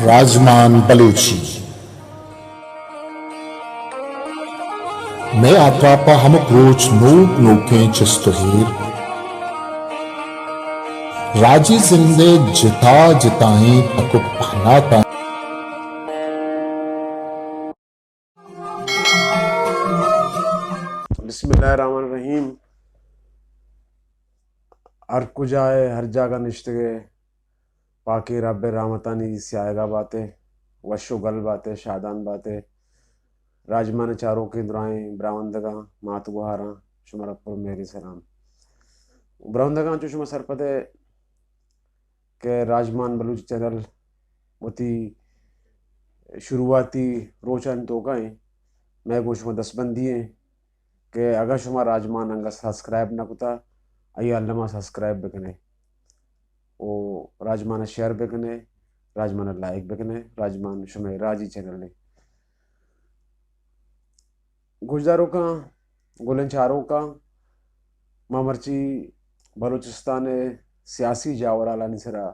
راجمان بلوچی۔ مئے آتراپ ءَ ہمک روچ نوک نوکیں چست ءُ ایر، راجی زند ءِ جتا جتائیں تک ءُ پہناتاں۔ بسم اللہ الرحمن الرحیم۔ ہر کجا ءَ، ہر جاگہ نشتگ ئے، پاکیں رب ءِ رحمتانی سیاہگ ءَ بات ئے، وش ءُ گل بات ئے، شادان بات ئے۔ راجمان ءِ چاروکیں درائیں براہندگاں، مات گوہاراں، شمارا پر مہریں سلام۔ براہندگاں، چو شما سرپد ئے کہ راجمان بلوچی چینل وتی شروعاتی روچانی توکا ایں، مئے گوں شما دستبندی ایں کہ اگاں شما راجمان انگت سبسکرائب نہ کتا، آئی ءَ الما سبسکرائب بکنے ءُ راجمان ءَ شیئر بکنے، راجمان ءَ لائک بکنے۔ راجمان شمئے راجی چینل ایں۔ گوشداروکاں، گلیں چاروکاں، ما مرچی بلوچستان ءِ سیاسی جاورالانی سرا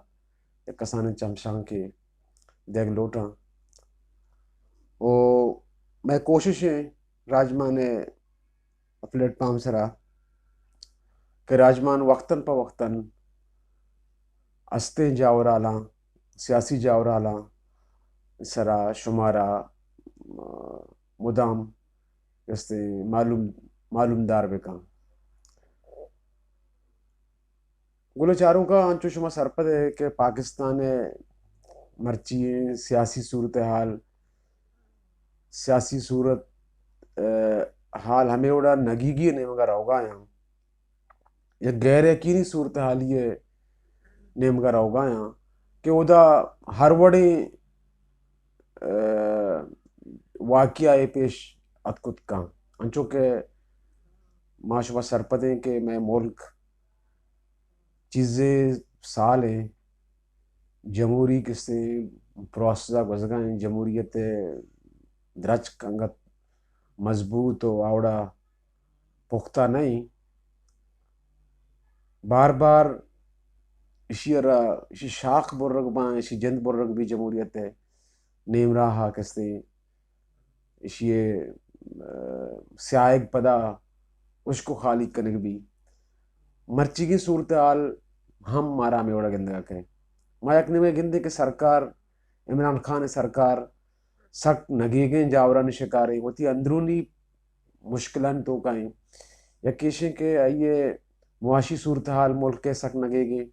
یک کسانیں چمشانکے دیگ لوٹاں۔ ءُ مئے کوشش ایں راجمان ءِ پلیٹ فارم سرا کہ راجمان وقتاً پہ وقتاً استیں جاورالاں، سیاسی جاورالاں سرا شمارا، آ، مدام استیں معلوم، معلومدار بکاں۔ گلیں چاروکاں، انچو شما سرپد ئے کہ پاکستان ءِ مرچی سیاسی صورتحال، سیاسی صورت، آ، حال ہمے وڑا نگیگی ءِ نیمگا روگا یاں، یک غیر یقینی صورتحالی ءِ نیمگا روگا یاں کہ اودا ہر وڑیں، آ، واقعہ ءَ پیش اتک کت کاں۔ انچو کہ ما شما سرپد ایں کہ مئے ملک چیزے سال ایں جمہوری کسے پروسس ءَ گوزگا ایں، جمہوریت ءِ درچک انگت مضبوط ءُ آوڑا پختہ نہ ایں۔ بار بار ایشی ءَ را، ایشی شاخ برگ باں، ایشی جند برگ بی جمہوریت ءِ نیمراہ ءَ کسے ایشی ءِ، آ، سیاہگ پدا ہشک ءُ خالی کنگ بی۔ مرچیگیں صورتحال ہم مارا ہمے وڑا گندگا کئے۔ ما یک نیمگے گندیں کہ سرکار، عمران خان ءِ سرکار سک نگیگیں جاورانی شکاریں، وتی اندرونی مشکلانی توکا ایں۔ یک ایشیں کہ آئی ءِ معاشی صورتحال ملک ءِ سک نگیگیں۔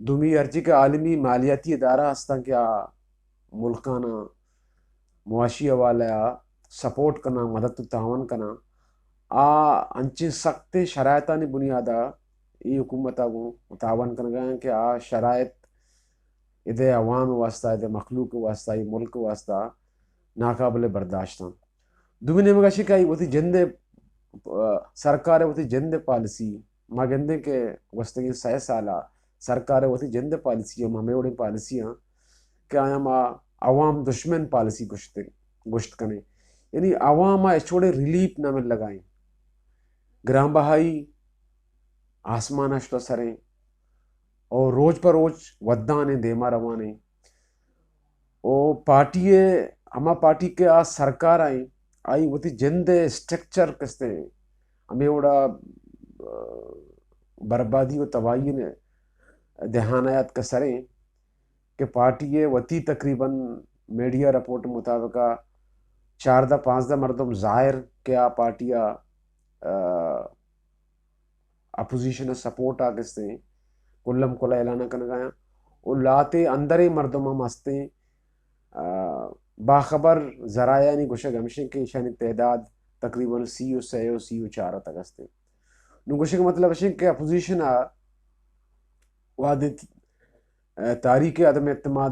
دومی ہرچی کہ عالمی مالیاتی ادارہ ہستاں کہ آ ملکاناں معاشی حوالہ ءَ سپورٹ کناں، مدد ءُ تعاون کناں، آ انچیں سختیں شرائطانی بنیاد ءَ اے حکومت ءَ گوں تعاون کنگا ایں کہ آ شرائط ادے عوام ءِ واسطہ، ادے مخلوق ءِ واسطہ، اے ملک ءِ واسطہ ناقابل برداشت اَنت۔ دومی نیمگ ءَ ایشی کہ آئی وتی جند ءِ، آ، سرکار ءِ وتی جند ءِ پالیسی، ما گندیں کہ گوستگیں سئے سال ءَ سرکار ءِ وتی جند ءِ پالیسی ہم ہمے وڑیں پالیسی آں کہ آیاں ما عوام دشمن پالیسی گوشت، گوشت کنیں۔ یعنی عوام ءَ ہچ وڑیں ریلیف نہ ملگا ایں۔ گران بہائی آسمان ءَ شتہ سریں اور روچ پہ روچ ودانیں، دیما روانیں۔ او پارٹی ءِ، ہما پارٹی کہ آ سرکار ءَ ایں، آئی وتی جند ءِ اسٹرکچر کستے ہمے وڑا، آ، بربادی ءُ تباہی ءِ دہان ءَ اتکہ سریں کہ پارٹی ءِ وتی تقریباً میڈیا رپورٹ مطابق ءَ چاردہ پانزدہ مردم ظاہر کہ آ پارٹی ءَ، آ، اپوزیشن ءِ سپورٹ ءَ کستیں کلم کلا اعلان کنگا یاں۔ او لہتے اندریں مردم ہم ہستیں۔ آ، باخبر ذرائعانی گوشگ ہمشیں کہ ایشانی تعداد تقریباً سی ءُ سئے ءُ سی ءُ چار ءَ تک ہستیں۔ نوں گوشگ مطلب ہمشیں کہ اپوزیشن ءَ وہدے، آ، تحریک عدم اعتماد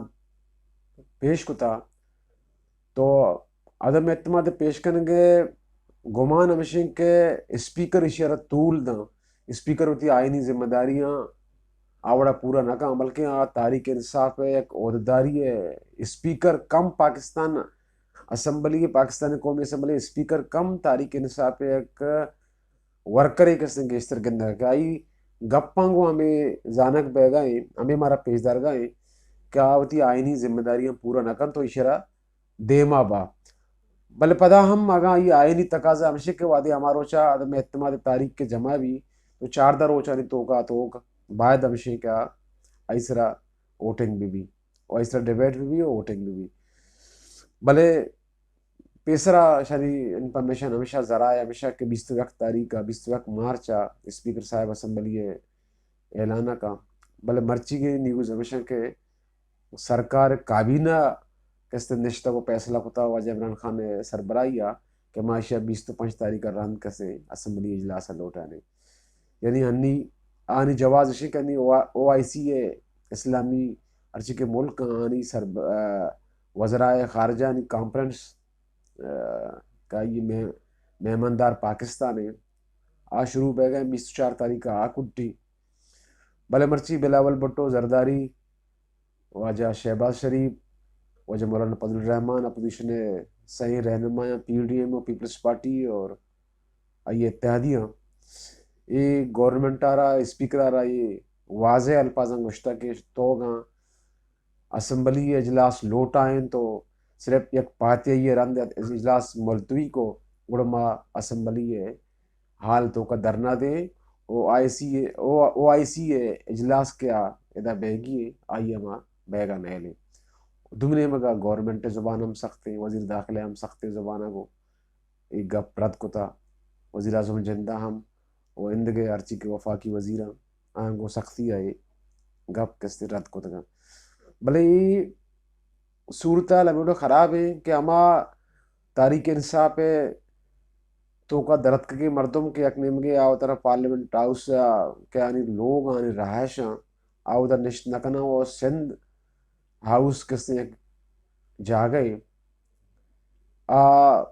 پیش کتا، تو عدم اعتماد پیش کنگ ءِ گمان ہمشیں کہ اسپیکر ایشی ءَ را طول داں۔ اسپیکر وتی آئینی ذمہ داریاں آ وڑا پورا نہ کن، بلکیں آ تحریک انصاف ءِ یک عہدیداری ءِ اسپیکر کم پاکستان اسمبلی، پاکستان قومی اسمبلی اسپیکر کم تحریک انصاف ءِ یک ورکرے کسیں گیشتر گندگ کہ آئی گپاں گوں ہمے زانگ بیگا ایں، ہمے مارا پیش دارگا ایں کہ آ وتی آئینی ذمہ داریاں پورا نہ کنت و ایشرا دیما با۔ بلے پدا ہم اگاں آئی آئینی تقاضا ہمشی کہ وہدے ہما روچا عدم اعتماد تاریخ کہ جمع بی تو چاردہ روچانی توکا توک باید ہمشی کہ آئی سرا ووٹنگ بہ بی و آئی سرا ڈیبیٹ بہ بی و ووٹنگ بہ بی۔ بلے پیسرا شری انفارمیشن ہمیشہ ذرائع ہمیشہ کہ بیست و یک تاریخ ء، بیست و یک مارچ ء اسپیکر صاحب اسمبلی ء اعلان ء کن۔ بلے مرچیگیں نیوز ہمیشہ کہ سرکار کابینہ کستے نشتگ و فیصلہ کتا واجہ عمران خان ء سربراہی ء کہ ما ایشی ء بیست و پنچ تاریخ ء رند کسے اسمبلی اجلاس ء لوٹانے۔ یعنی ہنی آنی جواز اشی کہ ہنی او آئی سی ء اسلامی ہرچی کہ ملک آنی سر، آ، وزرائے خارجہ آنی کانفرنس، آ، کہ آئی مہ-، مہماندار پاکستان ء آ شروع بہ گئے بیست و چار تاریخ ء آ کٹی۔ بلے مرچی بلاول بھٹو زرداری، واجہ شہباز شریف، واجہ مولانا فضل الرحمان، اپوزیشن ء سئیں رہنمایاں، پی ڈی ایم و پیپلز پارٹی اور آئی اتحادیاں اے گورنمنٹ ء را، اسپیکر ء را اے واضح الفاظاں گوشتگ کہ تو اگاں اسمبلی اجلاس لوٹائیں تو صرف یک پاتیائی رند اجلاس ملتوی کو، گڑا ما اسمبلی ء ہال توکا دھرنا دیں، او آئی سی ء، او، او آئی سی ء اجلاس کہ آ ادا بیگی ء، آئی ء ما بیگا نیلیں۔ دومی نیمگا گورنمنٹ ء زبان ہم سخت ایں، وزیر داخلہ ہم سخت ایں زبان ء گوں اے گپ رد کتا، وزیر اعظم جندہ ہم و ایندگہ ہرچی کہ وفاقی وزیراں آں گوں سختی ء اے گپ کستے رد کتگاں۔ بلے اے صورتحال ہمے وڑا خراب ایں کہ ہما تحریک انصاف ء توکا درتکگیں مردم کہ یک نیمگے آ وترا پارلیمنٹ ہاؤس ء کہ آنی لوگ آنی رہائش آں، آ اودا نشت نہ کناں و سندھ ہاؤس کسیں یک جاگہ اے، آ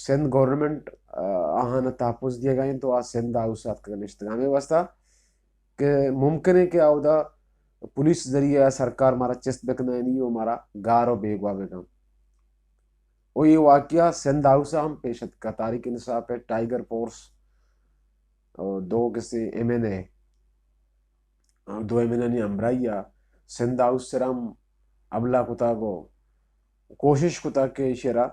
سندھ گورنمنٹ، آ، آہان تحفظ دیگا انت و آ سندھ ہاؤس اتکگ نشتگاں۔ ہمے واسطہ کہ ممکن اے کہ اودا پولیس ذریعہ سرکار مارا چست بکنائینی و مارا گار و بیگواہ بکن۔ و اے واقعہ سندھ ہاؤس ہم پیش اتکا، تحریک انصاف ء ٹائیگر فورس و دو کسے ایم این اے، دو ایم این اے نی ہمراہی ء سندھ ہاؤس سرا ہم حملہ کتگ و کوشش کتگ کہ ایشرا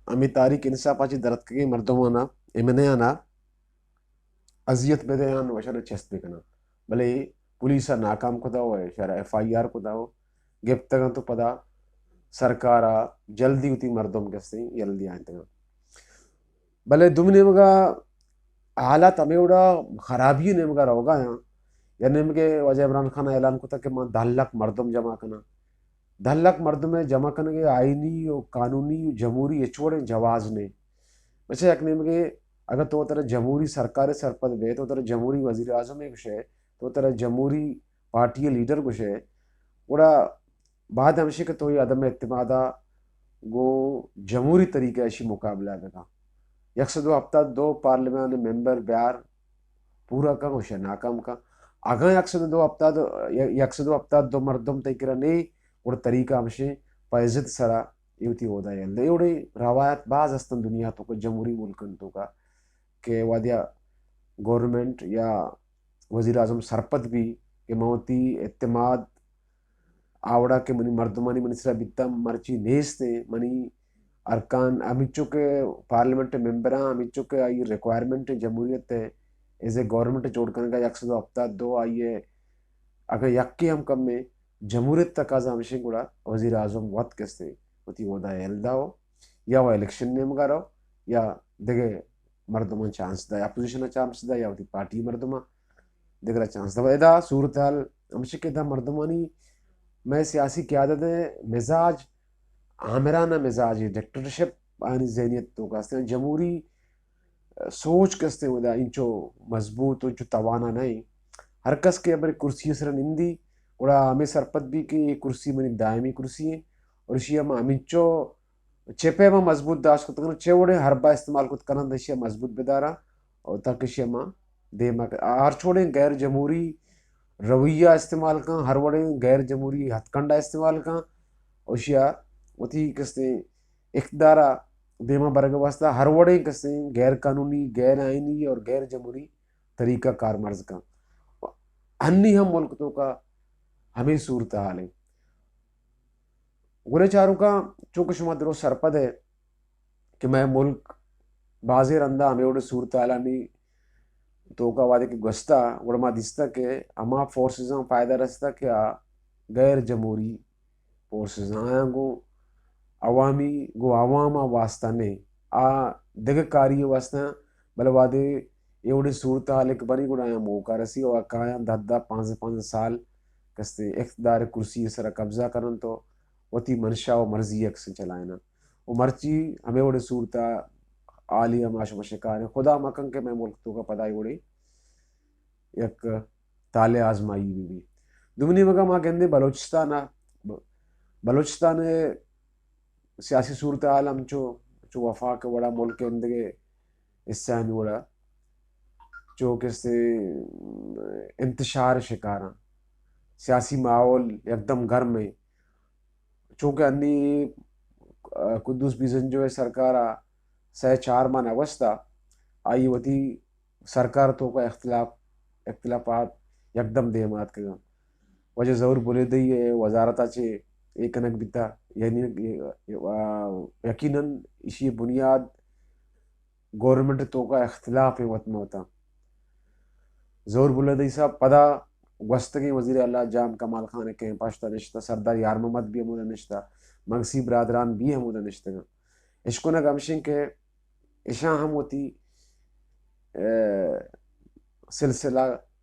ہمے تحریک انصاف ء چہ درتکگیں مردمانا، ایم این اے آنا اذیت بدیان و اشانا چست بکناں، بلے پولیس ء ناکام کتا و اشارا ایف آئی آر کتا و گپتگاں تو پدا سرکار ء جلدی وتی مردم کسیں یل دیائینتگاں۔ بلے دومی نیمگا حالات ہمے وڑا خرابی نیمگا روگا آں۔ یا نیمگے واجہ عمران خان اعلان کتا کہ ما دہ لکھ مردم جمع کناں۔ دہ لکھ مردم ء جمع کنگ ء آئینی و قانونی و جمہوری ہچ وڑیں جواز نے۔ بچہ یک نیمگے اگاں تو ترا جمہوری سرکار ء سرپد بئے، تو ترا جمہوری وزیر اعظم ء گوشئے، تو ترا جمہوری پارٹی ء لیڈر گوشئے، گڑا بعد ہمشی کہ تو اے عدم اعتماد ء گوں جمہوری طریقہ اشی مقابلہ بکن۔ یک سد و ہپتاد دو پارلیمان ممبر بیار، پورا کن، گوشئے ناکام کن۔ اگاں یک سد و دو ہپتاد، یک سد و ہپتاد دو مردم تئی کرا نے، گڑا طریقہ ہمشی پہ عزت سرا اے وتی عہدہ یل دے۔ اے وڑیں روایت باز ہستن دنیا توکا، جمہوری ملکن توکا کہ وہدیا گورنمنٹ یا وزیر اعظم سرپد بی کہ من وتی اعتماد آ وڑا کہ منی مردمانی منی سرا بیتم مرچی نیست ایں، منی ارکان ہمینچو کہ پارلیمنٹ ممبراں ہمینچو کہ آئی ریکوائرمنٹ جمہوریت ء ایز اے گورنمنٹ جوڑ کنگا یک سد و ہپتاد دو آئی ء اگاں یکے ہم کم ایں، جمہوریت تقاضا ہمشیں گڑا وزیر اعظم وت کستے وتی عہدہ ء یل داؤ یا وہ الیکشن نیمگا رو یا دگہ مردماں چانس دا، اپوزیشن ء چانس دا یا وتی پارٹی مردماں دگرا چانس دا۔ ادا صورتحال ہمشی کہ دا مردمانی مئے سیاسی قیادت ء مزاج آمرانہ مزاج، ڈکٹیٹرشپ آنی ذہنیت توکا استیں، جمہوری سوچ کستے ودا انچو مضبوط و انچو توانا نہ ایں۔ ہر کس کہ ہمے کرسی سرا نندی، گڑا ہمے سرپد بی کہ اے کرسی منی دائمی کرسی ایں اور اشی ہم ہمینچو چہ پیما مضبوط داشت کت کناں، چہ وڑیں حربہ استعمال کت کناں، ایشی ء مضبوط بداراں اور تاکہ ایشی ء ما دیما ک-، ہر چوڑیں غیر جمہوری رویہ استعمال کن، ہر وڑیں غیر جمہوری ہتھکنڈا استعمال کن، ایشی ء وتی کستے اقتدار ء دیما برگ ء واسطہ ہر وڑیں کستے غیر قانونی، غیر آئینی اور غیر جمہوری طریقہ کارمرز کن۔ ہنی ہم ملک توکا ہمے صورتحال ایں۔ گلیں چاروکاں، چونکہ شما درست سرپد ئے کہ مئے ملک بازیں رندا ہمے وڑیں صورتحالانی توکا وہدے کہ گوستا، گڑا ما دیستا کہ ہما فورسزاں فائدہ رستا کہ آ غیر جمہوری فورسز آیاں گوں عوامی، گوں عوام ء واسطہ نے، آ دگہ کاری ء واسطہ، بلے وہدے اے وڑیں صورتحال کہ بنی گڑا آیاں موقع رسی و آ کایاں دہ دہ پانزدہ پانزدہ سال کستے اقتدار کرسی ء سرا قبضہ کننت و وتی منشا و مرضی ء کسے چلائیناں۔ و مرچی ہمے وڑیں صورتحالی ء ما شما شکار ایں۔ خدا مکن کہ مئے ملک توکا پدا اے وڑیں یک طالع آزمائی بہ بی۔ دومی نیمگا ما گندیں بلوچستان ء، ب-، بلوچستان ء سیاسی صورتحال ہم چو، چو وفاق ء وڑا ملک ء اندگہ حصہانی وڑا چو کسے انتشار شکاراں۔ سیاسی ماحول یکدم گرم ء۔ چونکہ انی، ا، قدوس بیزنجو ء سرکار ء سئے چار ماہ نہ گوستا، آئی وتی سرکار توکا اختلاف، اختلافات یکدم دیم آتکگاں۔ واجہ ظہور بلیدئی ء وزارت ء چہ اے کنگ بیتا، یعنی، ا، یقیناً ایشی بنیاد گورنمنٹ توکا اختلاف ایں وت مہ وتا۔ ظہور بلیدئی صاحب پدا گوستگیں وزیر اعلیٰ جام کمال خان ء کیمپ ء شتا نشتا، سردار یار محمد بھی ہمودا نشتا، مگسی برادران بھی ہمودا نشتگاں۔ اشکنگ ہمشیں کہ اشاں ہم وتی، ا، سلسلہ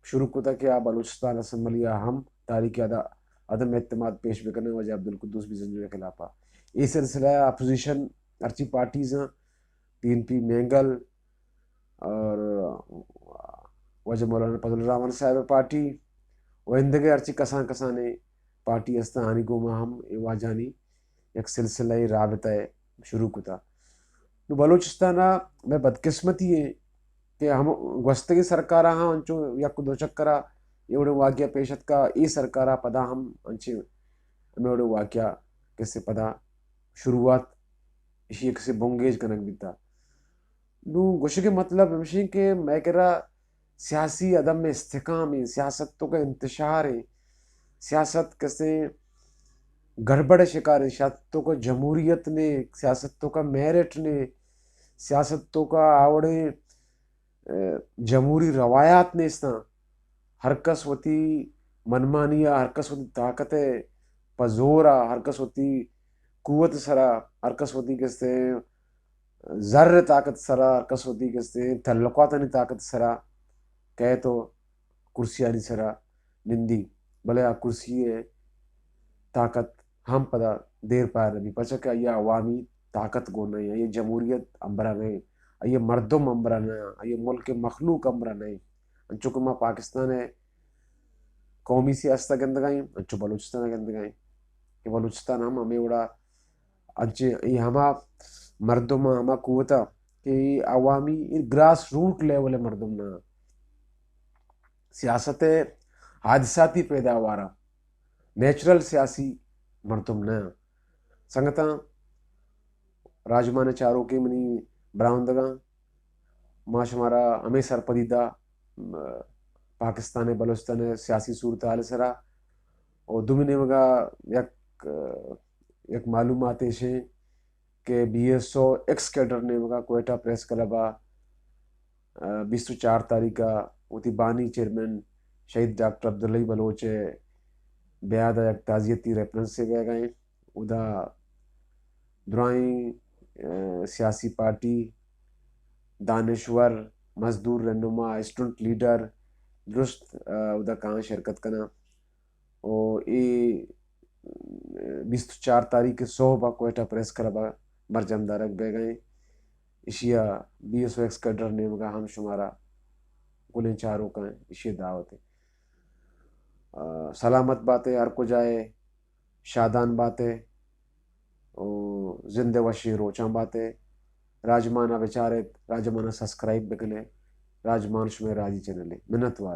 شروع کتا کہ آ بلوچستان اسمبلی ء ہم تحریک عد-، عدم اعتماد پیش بکنیں واجہ عبدالقدوس بیزنجو ء خلاف ء۔ اے سلسلہ ء اپوزیشن ہرچی پارٹیز ہیں، پی این پی مینگل اور واجہ مولانا فضل الرحمان صاحب پارٹی و اندگہ ہرچی کسان کسانیں پارٹی ہستاں، آنی گوما ہم اے واجہانی یک سلسلہ رابطہ ء شروع کتا۔ نو بلوچستان ء مئے بدقسمتی ایں کہ ہم گوستگیں سرکار ء ہاں انچو یک دو چکر ء اے وڑیں واقعہ پیش اتکا، اے سرکار ء پدا ہم انچیں ہمے وڑیں واقعہ کسے پدا شروعات، اشی کسے بنگیج کنگ بیتا۔ نوں گوشگ ء مطلب ہمشیں کہ مئے کرا سیاسی عدم استحکام ایں، سیاست توکا انتشار ایں، سیاست کسے گڑبڑ ء شکار ایں، سیاست توکا جمہوریت نے، سیاست توکا میرٹ نے، سیاست توکا آوڑیں، ا، جمہوری روایات نیستاں۔ ہر کس وتی منمانی ء، ہر کس وتی طاقت ء پہ زور ء، ہر کس وتی قوت سرا، ہر کس وتی کسے زر ء طاقت سرا، ہر کس وتی کسے تعلقاتانی طاقت سرا کئیت و کرسیانی سرا نندی، بلے آ کرسی ء طاقت ہم پدا دیر پائر نہ بی، پرچا کہ آئی ء عوامی طاقت گون نہ ایں، آئی ء جمہوریت ہمبرا نہ ایں، آئی ء مردم ہمبرا نہ ایں، آئی ء ملک ء مخلوق ہمبرا نہ ایں۔ انچو کہ ما پاکستان ء قومی سیاست ء گندگا ایں، انچو بلوچستان ء گندگا ایں کہ بلوچستان ہم ہمے وڑا انچیں اے ہما مردم ء ہما قوت ء کہ اے عوامی، اے گراس روٹ لیول ء مردم نہ ایں۔ سیاست ء حادثاتی پیداوار ء، نیچرل سیاسی مردم نہ ایں۔ سنگتاں، راجمان ء چاروکیں منی براہندگاں، ما شمارا ہمے سرپدی دا، م، پاکستان ء بلوچستان ء سیاسی صورتحال ء سرا۔ و دومی نیمگا یک، یک معلومات ایش ایں کہ B S O x cadre نیمگا کوئٹہ پریس کلب ء، ء، بیست و چار تاریخ ء وتی بانی چیئرمین شہید ڈاکٹر عبدالحی بلوچ ء بیاد ء یک تعزیتی ریفرنس ء بیگ ء ایں۔ اودا درائیں، ء، سیاسی پارٹی، دانشور، مزدور رہنما، اسٹوڈنٹ لیڈر درست، ء، اودا کاں شرکت کناں۔ و اے بیست و چار تاریخ ء سہب ء کوئٹہ پریس کلب ء برجم دارگ بیگ ء ایں۔ ایشی ء B S O x cadre نیمگ ء ہم شمارا گلیں چاروکاں ایشی ء دعوت ایں۔ آ، سلامت بات ئے، ہر کجا ئے شادان بات ئے و زند ء وشیں روچاں بات ئے۔ راجمان ء بچار ایت، راجمان ء سبسکرائب بکن ئے۔ راجمان شمئے راجی چینل ئے۔ منت وار۔